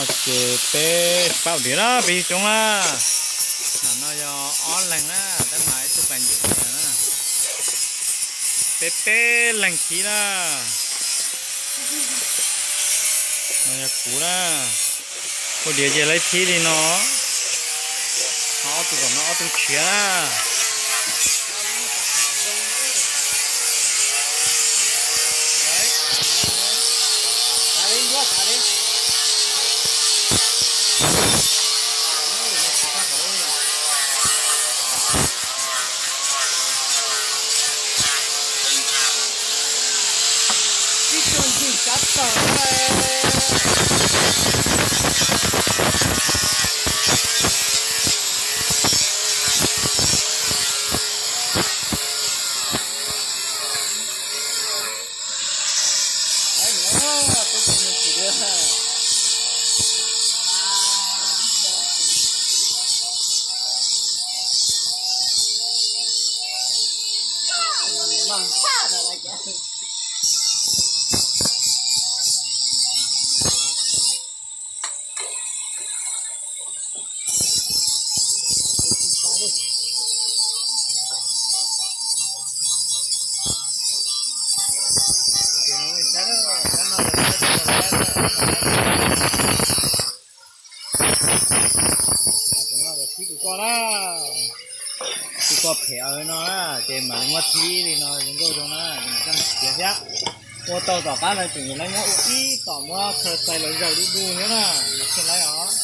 Ces peb pab diav na, peb yug coob na. Nam no yog ob leeg na, tab mas ib tug pas ncim na. Peb peb leeg thib na. No yog kuv na. Ua diav ces laib thib li no. Ho ob tug tom no ob tug tshiav na. Thib tus koj na, tus koj phem no na, ces mam li muab thib li no zoo nkauj zoo na, ces mam coj mus txiav thiab. Ua tau tom qab no tseem yuav laib muab ua ib tom muab khaws xais los zaws du du thiab na, mas thiaj laib os.